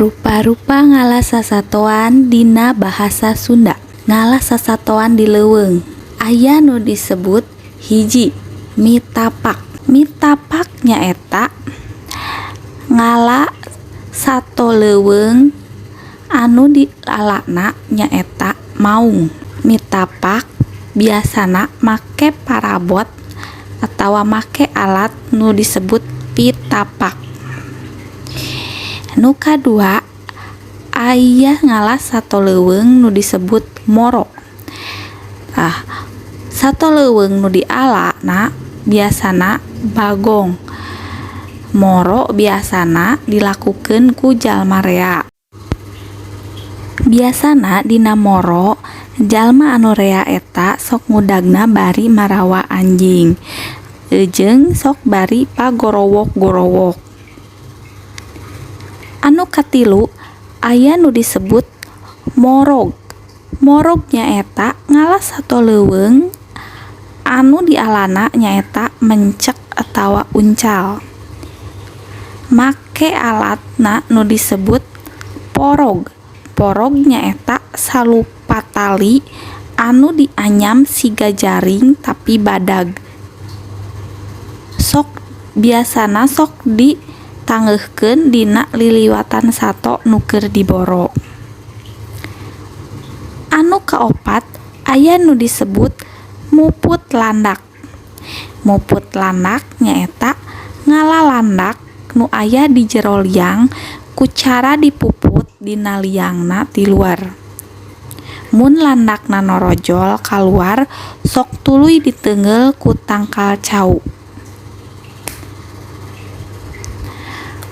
Rupa-rupa ngala sasatoan dina bahasa Sunda. Ngala sasatoan di leuweung aya nu disebut hiji mitapak. Mitapak nyaeta ngala sato leuweung anu dialana nyaeta maung. Mitapak biasana make parabot atawa make alat nu disebut pitapak. Nu kadua aya ngala sato leuweung nu disebut moro. Tah, sato leuweung nu dialana biasana bagong. Moro biasana dilakukeun ku jalma rea. Biasana dina moro jalma anu rea eta sok ngudagna bari marawa anjing jeung sok bari pagorowok-gorowok. Anu katilu aya nu disebut morog. Morog nyaeta ngala sato leuweung anu dialana nyaeta mencek atawa uncal. Make alatna nu disebut porog. Porog nyaeta sarupa tali anu dianyam siga jaring tapi badag. Sok biasana sok ditangeuhkeun dina liliwatan sato nu keur diboro. Anu kaopat aya nu disebut muput landak. Muput landak nyaeta ngala landak nu aya di jero liang ku cara dipuput dina liangna ti luar. Mun landakna norojol kaluar sok tuluy diteungeul ku tangkal cau.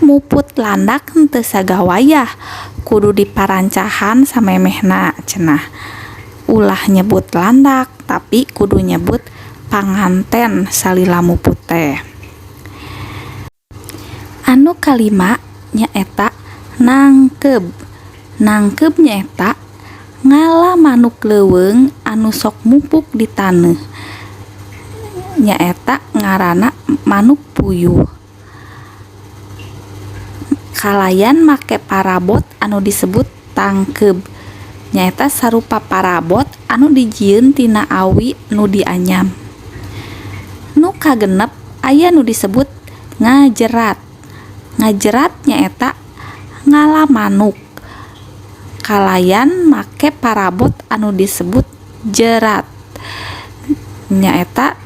Muput landak henteu sagawayah kudu diparancahan samemehna cenah. Ulah nyebut landak tapi kudu nyebut panganten salila muput teh. Anu kalima nyaeta nangkeub. Nangkeub nyaeta ngala manuk leuweung anu sok mupuk di taneuh. Nyaeta ngaranna manuk puyuh. Kalayan make parabot anu disebut tangkeub. Nyaeta sarupa parabot anu dijieun tina awi nu dianyam. Nu kagenep aya nu disebut ngajerat. Ngajerat nyaeta ngala manuk kalayan make parabot anu disebut jerat. Nyaeta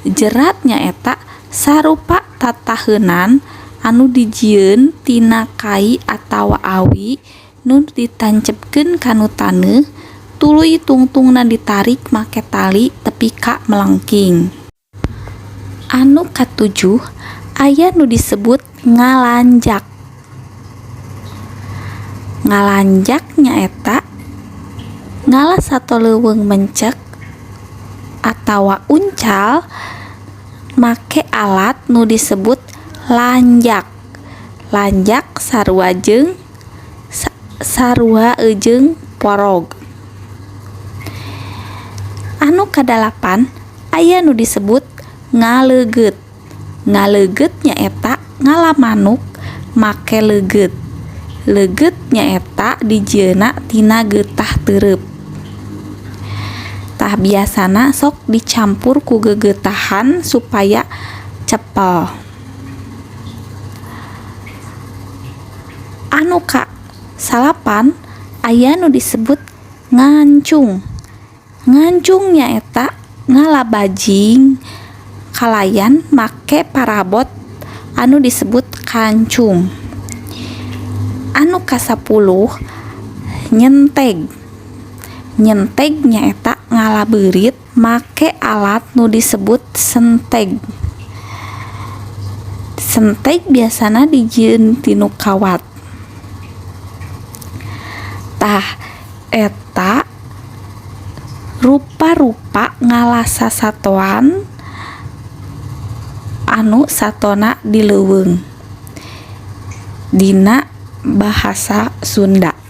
jerat nyaeta sarupa tataheunan anu dijieun tina kai atawa awi nu ditancepkeun kana taneuh tuluy tungtungna ditarik make tali tepi ka melengking. Anu katujuh aya nu disebut ngalanjak. Ngalanjak nyaeta ngala sato leuweung mencek atawa uncal make alat nu disebut lanjak. Lanjak sarua jeung sarua jeung porog. Anu kadalapan aya nu disebut ngaleugeut. Ngaleugeut nyaeta ngala manuk make leugeut. Leugeut nyaeta dijieunna tina getah teureub. Tah biasana sok dicampur ku gegetahan supaya cepel. Anu kasalapan aya nu disebut ngancung. Ngancung nyaeta ngala bajing kalayan make parabot anu disebut kancung. Anu kasapuluh nyenteg. Nyenteg nyaeta ngala beurit make alat nu disebut senteg. Senteg biasana dijieun tinu kawat. Tah eta rupa-rupa ngala sasatoan anu satona di leuweung dina bahasa Sunda.